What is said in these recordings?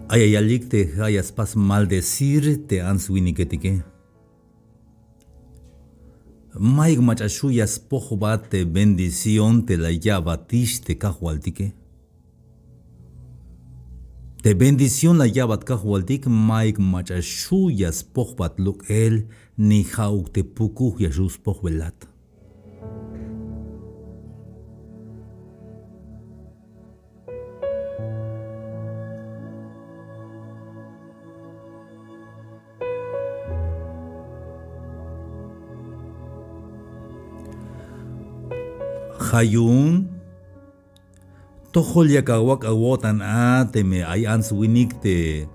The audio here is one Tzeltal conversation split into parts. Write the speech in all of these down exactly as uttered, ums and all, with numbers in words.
Ay ya yalik te ja' ya spas maldecir te ants winiketike. Mayuk mach'a xju' ya spojbat te bendición te la ya'batix te kajwaltike. Te bendición la ya'bat kajwaltik mayuk mach'a xju' ya spojbat lok'el ni ja'uk te pukuj ya xju' spojbelat. Ja' yu'un tojol yak awak' awo'tan a teme ay ants winik te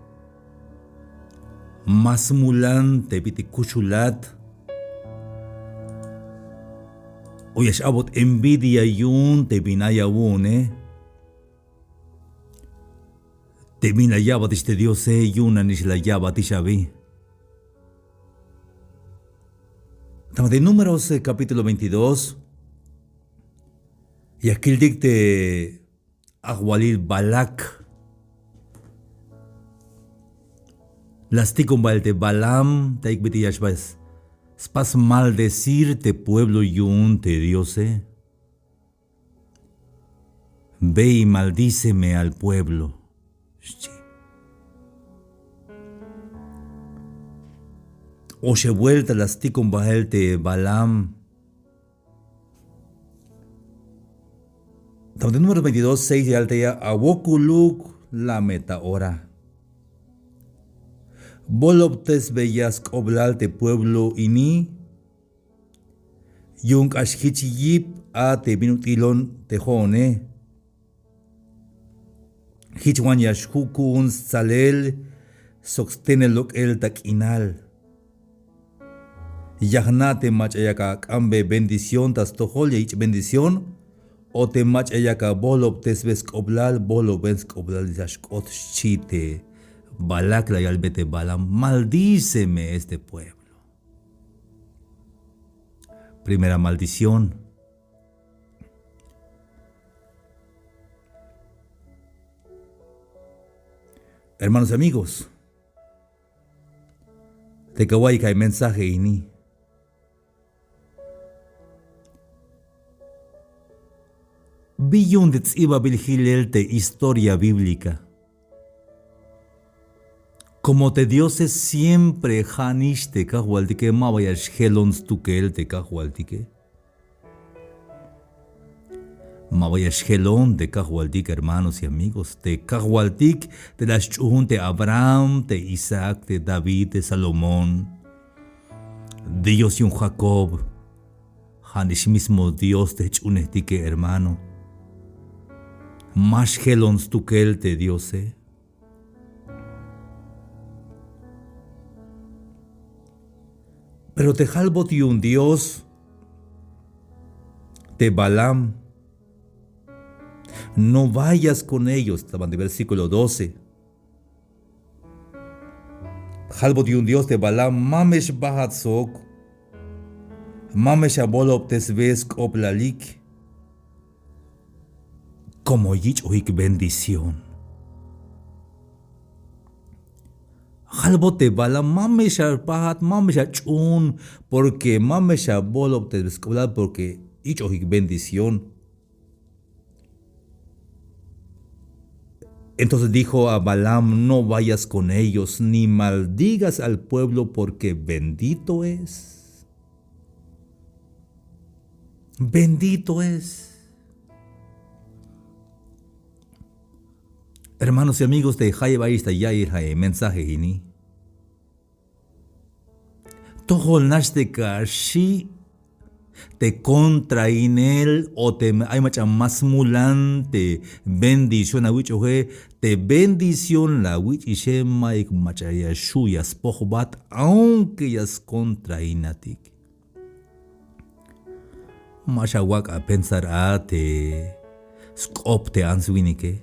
ma smulan te bit'il kuxulat o ya x-a'bot envidia yu'un te bin ay awu'une. Te bin la ya'batix te Diose yu'un nanix la ya'batix abi. Tama te Números, eh, capítulo veintidós, ya kiltik te ajwalil Balac. La stikon bael te Balaam, te ay bit'il ya xba spas maldecir te pueblo yu'un te Diose. Ve y maldíceme al pueblo, xchi. Oxeb buelta la stikon bael te Balaam. Tama te Números veintidós seis ya yal te ya: Awokuluk, lame ta ora. Bolobtesbeya sk'oblal te pueblo ini. Yu'un k'ax jich yip a te bin ut'ilon te jo'one. Jich wan ya xju' ku'un stsalel sok stenel lok'el ta k'inal. Ya jna' te mach'a yak ak'ambe bendición ta stojol ya yich' bendición, o te mach'a yak abolobtesbe sk'oblal, boloben sk'oblal ya xk'ot, xchi te Balac la yalbe te Balaam: Maldíceme este pueblo. Primera maldición. Hermanos y amigos, te kawa'iyik a mensaje ini. Bi yu'un te ts'ibabil jilel te historia bíblica. Como te Diose siempre ja'nix te kajwaltike, ma ba ya xjelon stukel te kajwaltike. Ma ba ya xjelon te kajwaltik, hermanos y amigos. Te kajwaltik te la xch'uun te Abraham, te Isaac, te David, te Salomón. Dios yu'un Jacob. Ja'nix mismo Dios te jch'uunejtike, hermano. Ma xjelon stukel te Diose. Pero te jalbot yu'un Dios te Balaam: No vayas con ellos, ta banti versículo doce. Jalbot yu'un Dios te Balaam: Ma me xbajat sok, ma me xabolobtesbe sk'oblalik. Como yich'ojik bendición. Jalbot te Balaam: Ma me xapajat, ma me xach'uun, porque ma me xabolobtesbe sk'oblal, porque yich'ojik bendición. Entonces dijo a Balaam: No vayas con ellos, ni maldigas al pueblo, porque bendito es. Bendito es. Hermanos y amigos, te jayeb ayex ta ya'iyel ja' e mensaje ini. Tojol nax te ka xi' te kontrainel o teme ay mach'a ma smulan te bendición awich'oje, te bendición la awich'ixe mayuk mach'a ya xju' ya spojbat, aunque ya skontrainatik. Ma xawak' apensar a te sk'op te ants winike.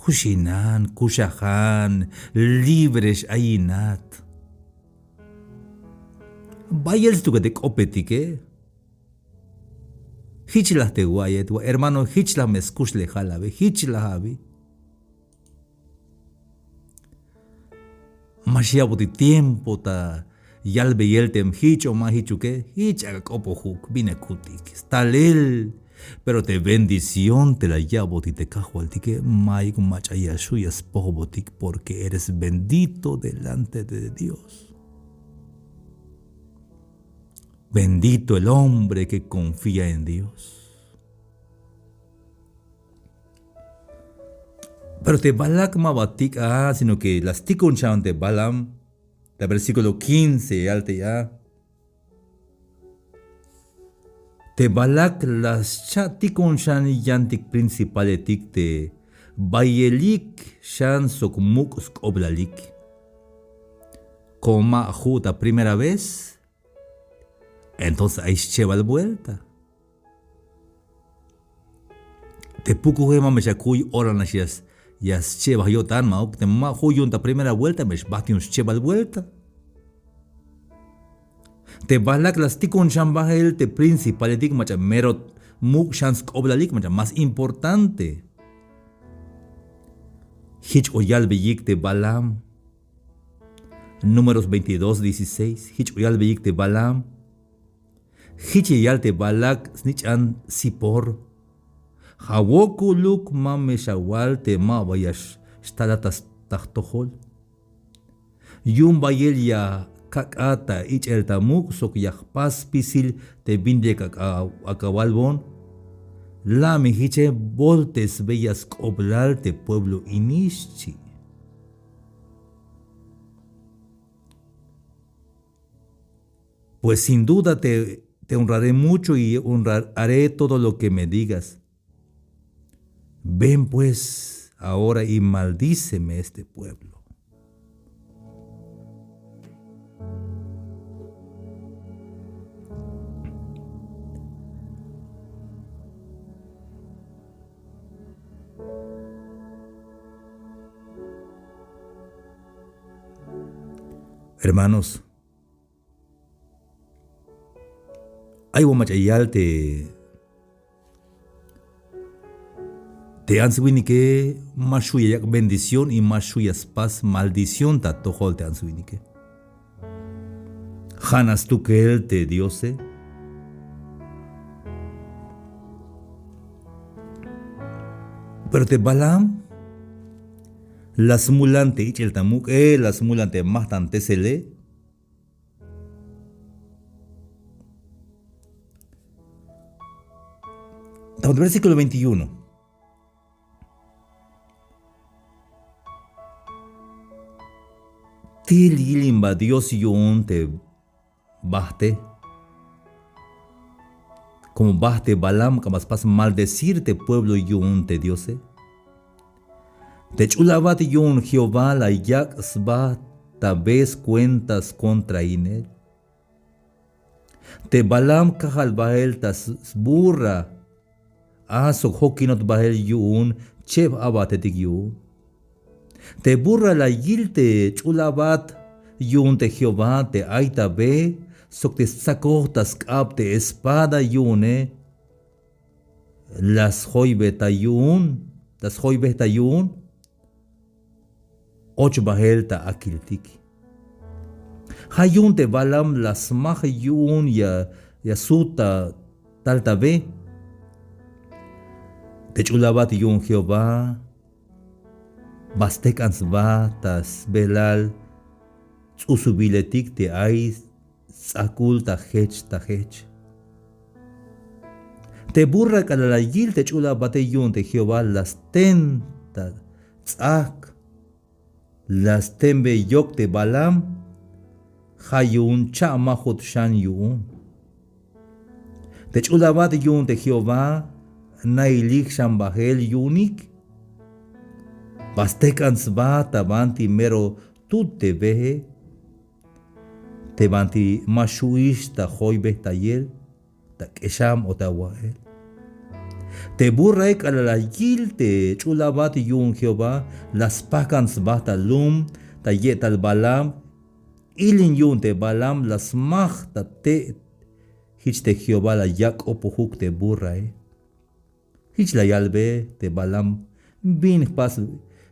Kuxinan, kuxajan, libre x-ayinat. Bayel stukel te k'opetike. Jich laj te wa'iyet, wa hermano, jich laj me skuxlejal abi, jich laj abi. Ma xya'botik tiempo ta yalbeyel te jich o ma jichuke, jich ak'a k'opojuk bin akutik stalel. Pero te bendición te la ya'botik te kajwaltike, mayuk mach'a ya xju' ya spojbotik, porque eres bendito delante de Dios. Bendito el hombre que confía en Dios. Pero te Balac ma ba tik' a, sino que la stikon xan te Balaam. Ta versículo quince yal te a. Te Balac la scha' tikon xan yantik principaletik te bayelik xan sok muk' sk'oblalik. Como ma ju' ta primera vez, entonces ay schebal vuelta. Te pukuje ma me xakuy ora nax ya s- ya schebaj yo'tan, ma'uk. Te ma ju' yu'un ta primera vuelta me xbajt yu'un schebal vuelta. Te Balac la stikon xan bajel te principaletik mach'a mero muk' xan sk'oblalik, mach'a más importante. Jich k'o yalbeyik te Balaam. Números veintidós dieciséis, jich k'o yalbeyik te Balaam. Jich ya yal te Balac snich'an Sipor: Ja' wokoluk ma me xawal te ma ba ya x- xtalat ta s- ta jtojol. Yu'un bayel ya kak'at ta ich'el ta muk' sok ya jpas spisil te bintik ak'a ak'a walbon. La' me jiche boltesbeya sk'oblal te pueblo ini, xchi. Pues sin duda te, te honraré mucho y honraré todo lo que me digas. Ven pues ahora y maldíceme este pueblo. Hermanos, ay wa mach'a yal te, te ants winike ma xju' ya yak' bendición y ma xju' ya spas maldición ta atojol te ants winike. Ja' nax stukel te Diose. Pero te Balaam la smulan te ich'el ta muk'e, la smulan te majtantesele. Versículo veintiuno. Til yilimba Dios yu'un te bajte. Como bajt te Balaam k'ambat spas maldecir te pueblo yu'un te Diose. Te ch'ul abat yu'un Jehová la yak' sba ta be skuenta skontrainel. Te Balaam kajal bael ta s- sburra a sok jokinot bael yu'un cheb abatetik yu'un. Te burra la yil te ch'ul abat yu'un te Jehová te ay ta be sok te stsakoj ta sk'ab te espada yu'une. La sjoybej ta yu'un, la sjoybej ta yu'un. Och bael ta akiltik. Ja' yu'un te Balaam la smaj yu'un ya, ya sut ta tal ta be. Te ch'ul abat yu'un Jehová ba stek'an sba ta sbelal ts'usubiletik te ay sts'akul ta jech ta jech. Te burra k'alal la yil te ch'ul abate yu'un te Jehová la sten ta ts'ajk, la stenbe yok te Balaam. Ja' yu'un cha'majot xan yu'un. Te ch'ul abat yu'un te Jehová nailij xan bael yu'unik. Ba stek'an sba ta banti mero tut te beje, te banti ma xu'ix ta joybejtayel, ta k'exam o ta wa'el. Te burrae k'alal la yil te ch'ul abat yu'un Jehová, la spajk'an sba ta lum ta ye'tal Balaam. Ilin yu'un te Balaam la smaj ta te' jich te Jehová la yak' k'opojuk te burrae. Jich la yalbe te Balaam: ¿Bin jpas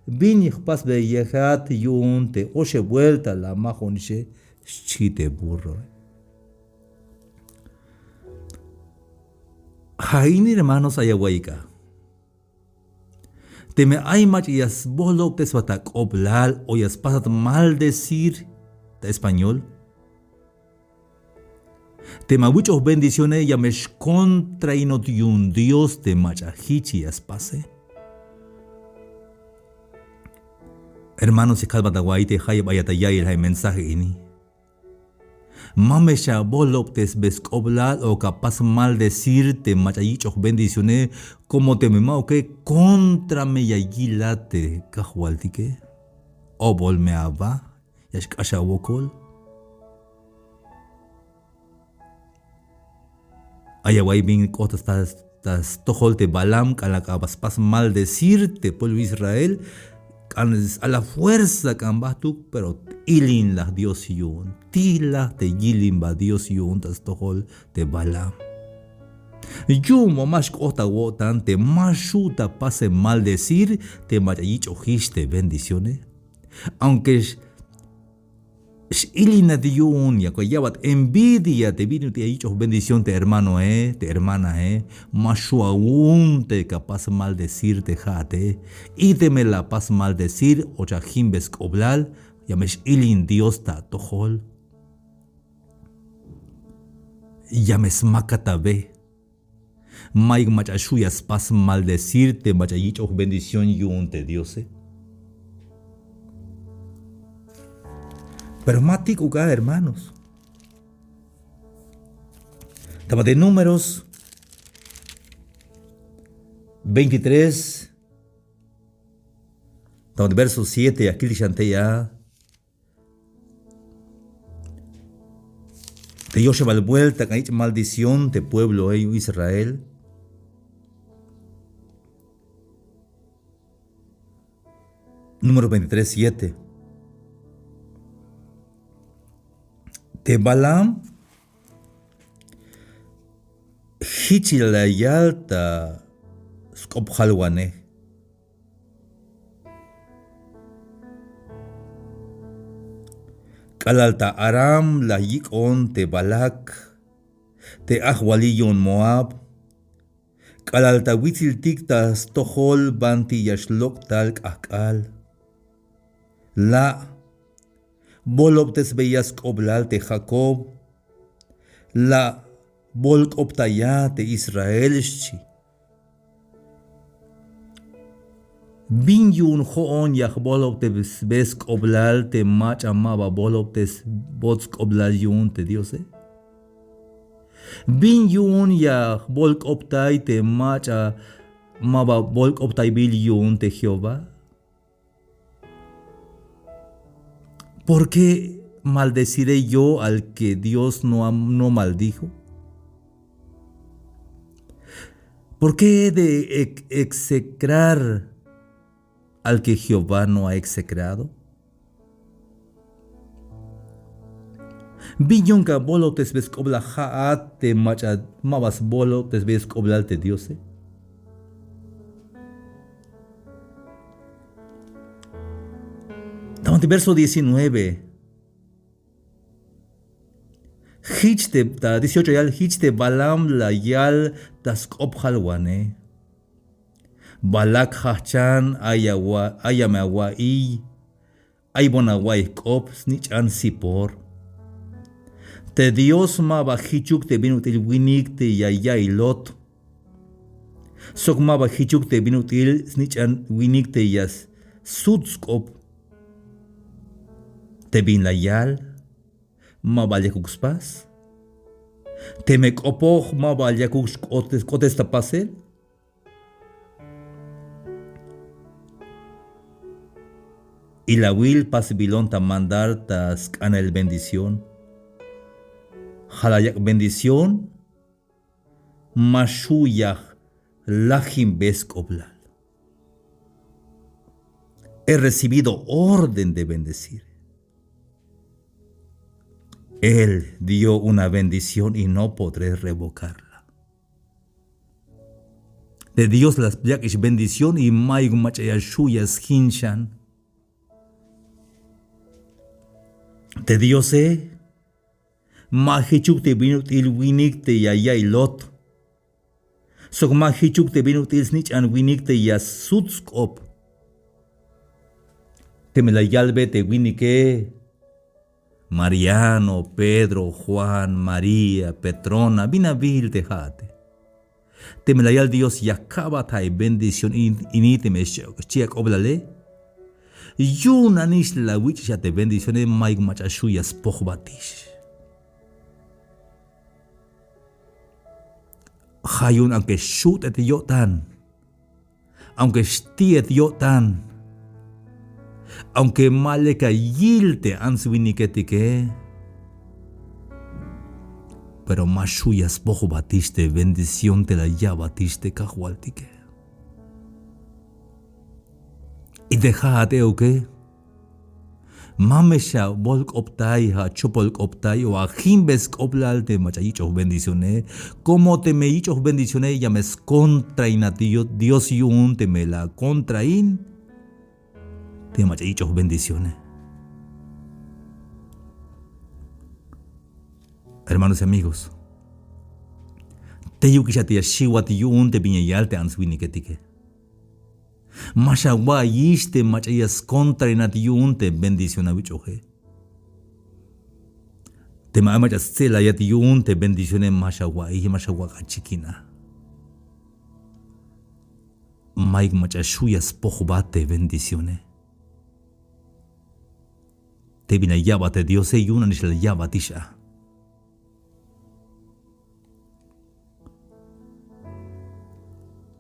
bin jpasbeyejat yu'un te oxeb buelta la majonixe, xchi te burroe. Ja' ini, hermanos, ay awa'iyik a. Teme ay mach'a ya sbojlobtesbat ta k'oblal o ya spasat maldecir ta español, teme awich'oj bendicione, ya me xkontrainot yu'un Dios te mach'a jich ya spase. Hermanos, ya kalbat awa'iy te jayeb ayat ta ya'iyel ja' mensaje ini. Ma me xabojlobtesbe sk'oblal o kapas maldecir te mach'a yich'oj bendicione, como teme ma'uke, contra me ya yilat te Kajwaltike. Obol me aba, ya xk'ax awokol. Ay awa'iy bin k'ot ta, ta stojol te Balaam k'alal k'abat spas maldecir te pueblo Israel, k'an a la fuerza k'an bajtuk, pero ilin laj Dios yu'un, tij laj te yilin ba Dios yu'un ta stojol te Balaam. Yu'un ma, ma xk'ot awo'tan te ma xju' ta pase maldecir te mach'a yich'ojix te bendicione. Aunque x-, x-ilinat yu'un, ya ya'bat envidia te bin ut'il ya yich'oj bendición te hermanoe, te hermanae, ma xju' awu'un te kapas maldecir te ja'ate. Y teme la apas maldecir o chajimbe sk'oblal, ya me x-ilin Dios ta atojol. Ya me smakat abe. Mayuk mach'a xju' ya spas maldecir te mach'a yich'oj bendición yu'un te Diose. Pero ma tik'uk a, hermanos. Ta ma te Números veintitrés, ta ma te verso siete, ya kiltik xan tey a. Te yoxebal vuelta k'an yich' maldición te puebloe yu'un Israel. Número veintitrés siete. Te Balaam jich la yal ta sk'op jalwanej. K'alal ta Aram la yik'on te Balac, te ajwalil yu'un Moab, k'alal ta witsiltik ta stojol banti ya xlok' tal k'ajk'al. La' bolobtesbeya sk'oblal te Jacob, la' bolk'optaya te Israel, xchi. Bin yu'un jo'on ya jbolobtesbe sk'oblal te mach'a ma ba bolobtesbot sk'oblal yu'un te Diose? Bin yu'un ya jbolk'optay te mach'a ma ba bolk'optaybil yu'un te Jehová? ¿Por qué maldeciré yo al que Dios no, am- no maldijo? ¿Por qué he de ex- execrar al que Jehová no ha execrado? Bin yu'un ka bolobtesbe sk'oblal ja'at te mach'a ma ba sbolobtesbe sk'oblal te Diose? Ta ma te verso diecinueve. Jich te, ta dieciocho yal, jich te Balaam la yal ta sk'op jalwanej: Balac jajchan, ay awa- ayame awa'iy, aybon awa'iy jk'op snich'an Sipor. Te Dios ma ba jichuk te bin ut'il winik te ya ya'iyot. Sok ma ba jichuk te bin ut'il snich'an winik te ya s- sut sk'op. Te bin la yal ma ba yakuk spas. Teme k'opoj ma ba yakuk xk'otes, k'otes ta pasel. Ilawil pasbilon ta mandar ta sk'anel bendición. Ja' la yak' bendición, ma xju' ya jlajinbe sk'oblal. He recibido orden de bendecir. Él dio una bendición y no podré revocarla. Te Dios la yak'ix bendición y mayuk mach'a ya xju' ya sjin xan. Te Diose ma jichuk te bin ut'il winik te ya ya'iy lot. Sok ma jichuk te bin ut'il snich'an winik te ya sut sk'op. Teme la yalbe te winike, Mariano, Pedro, Juan, María, Petrona, bin awil te ja'ate. Teme la yal Dios ya ka'bat a bendición ini, teme xchi ak'oblale. Yu'un nanix la wich'ix a te bendicióne, mayuk mach'a xju' ya spojbatix. Ja' yu'un aunque xut'et yo'tan, aunque xti'et yo'tan, aunque ma lek a yil te ants winiketike, pero ma xju' ya spojbatix te bendición te la ya'batix te Kajwaltike. Y te ja'at euke, ma me xabolk'optay, achopolk'optay o ajinbe sk'oblal te mach'a yich'oj bendicióne. Como teme yich'oj bendicióne ya me skontrainat Dios yu'un teme la akontrain te mach'a yich'oj bendicióne. Hermanos y amigos, teyukix a te ya xiwat yu'un te bin ya yal te ants winiketike. Ma xawa'iyix te mach'a ya skontrainat yu'un te bendición awich'oje. Teme ay mach'a stse'layat yu'un te bendicióne, ma xawa'iy, ma xawak' achikin a. Mayuk mach'a xju' ya spojbat te bendicióne. Te bin la ya'bat te Diose yu'un nanix la ya'batix a.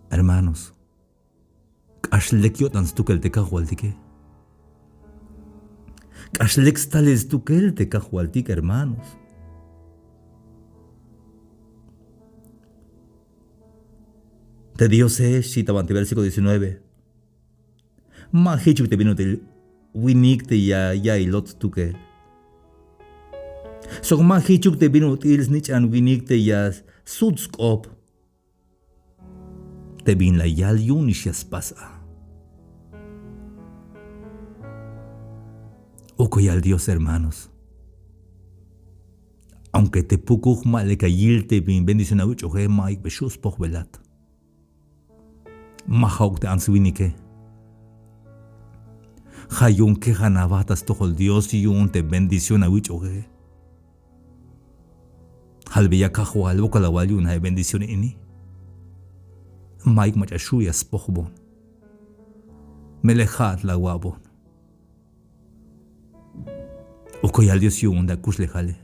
Hermanos, k'ax lek yo'tan stukel te Kajwaltike. K'ax lek stalel stukel te Kajwaltik, hermanos. Te Diose, xchi ta banti versículo diecinueve. Ma jichuk te bin ut'il winik te ya ya'iy lot stukel. Sok ma jichuk te bin ut'il snich'an winik te ya sut sk'op. Te bin la yal yu'un nix ya spas a. Ukuyal Dios, hermanos. Aunque te pukuj ma lek a yil te bin bendición awich'oje, mayuk be xju' spojbelat. Ma ja'uk te ants winike. Ja' yu'un kejan aba ta stojol Dios yu'un te bendición awich'oje. Jalbeya Kajwal, wokol awal yu'un a bendición ini. Mayuk mach'a xju' ya spojbon. Melel ja'at la awa'bon. Wokol yal Dios yu'un te akuxlejale.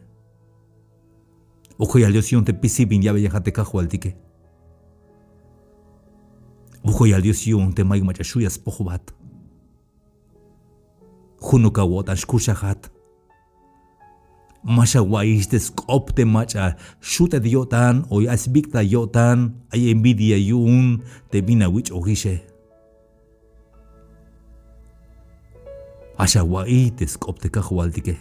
Wokol yal Dios yu'un te spisil bin ya'beyejat te Kajwaltike. Wokol yal Dios yu'un te mayuk mach'a xju' ya spojbat. Junuk awo'tan xkuxajat. Ma xawa'iyix te sk'op te mach'a xut'et yo'tan o ay sbik'tay yo'tan, ay envidia yu'un te bin awich'ojixe. Ja' xawa'iy te sk'op te Kajwaltike.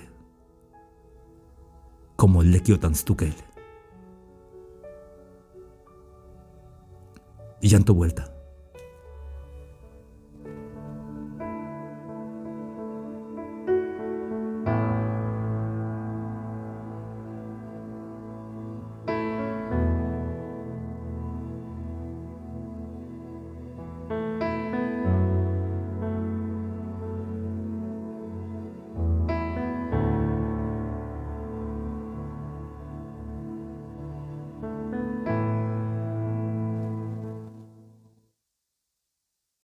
Como lek yo'tan stukel. Yan to vuelta.